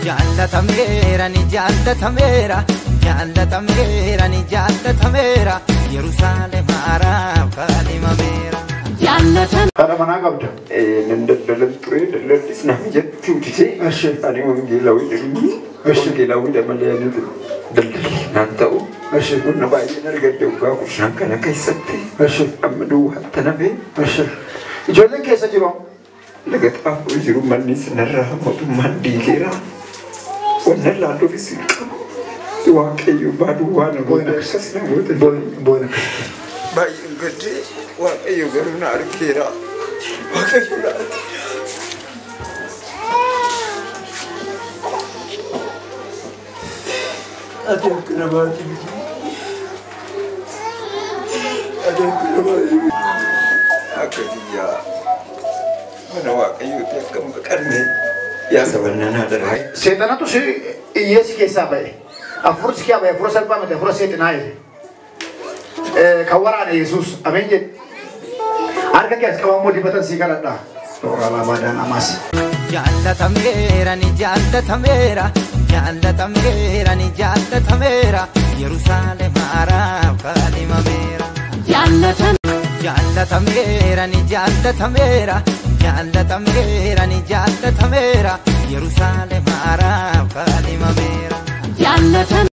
Jaallatameera ni jaallatameera jaallatameera ni jaallatameera Yerusaalem haaraaf kaadhimameera. Haadha manaa qabda. Nan daldalan ture daldallis nama jettuu dide. Ani wangeelawii jedhu wangeelawii malee ani daldalli naan ta'u. Qonna baay'een argadde waggaa 15 kana keessatti. Amma duwwaatti nafee. Ijoolleen keessa jiru. Laga xaafuu jiru manni sinarraa mootummaan diigeera. Wanna laalluufis hin qabu. Waaqayyo baaduwwaa namoota akkas namoota. Baay'een gaddee Waaqayyo garuu na argeera. Waaqayyo na argeera. Ati akka namaati miti. Ati akka namaati miti. Akka kiyyaa mana Waaqayyooti akka hin baqanne yaa sabannaan haadha. Seexanatu si hiyyeessi keessaa ba'e. Afur si ba'e afura salphaa miti afura seexanaa jedhe. Kan waraane Yesuus ameen jedhe. Harka kee as qabammoo dibatan sii kadhadha. Toora labaadhaan amas. Jaallatameera ni jaallatameera jaallatameera ni jaallatameera Yerusaalem haaraaf kaadhimameera. Jaallatameera ni jaallatameera jaallatameera ni jaallatameera Yerusaalem haaraaf kaadhimameera.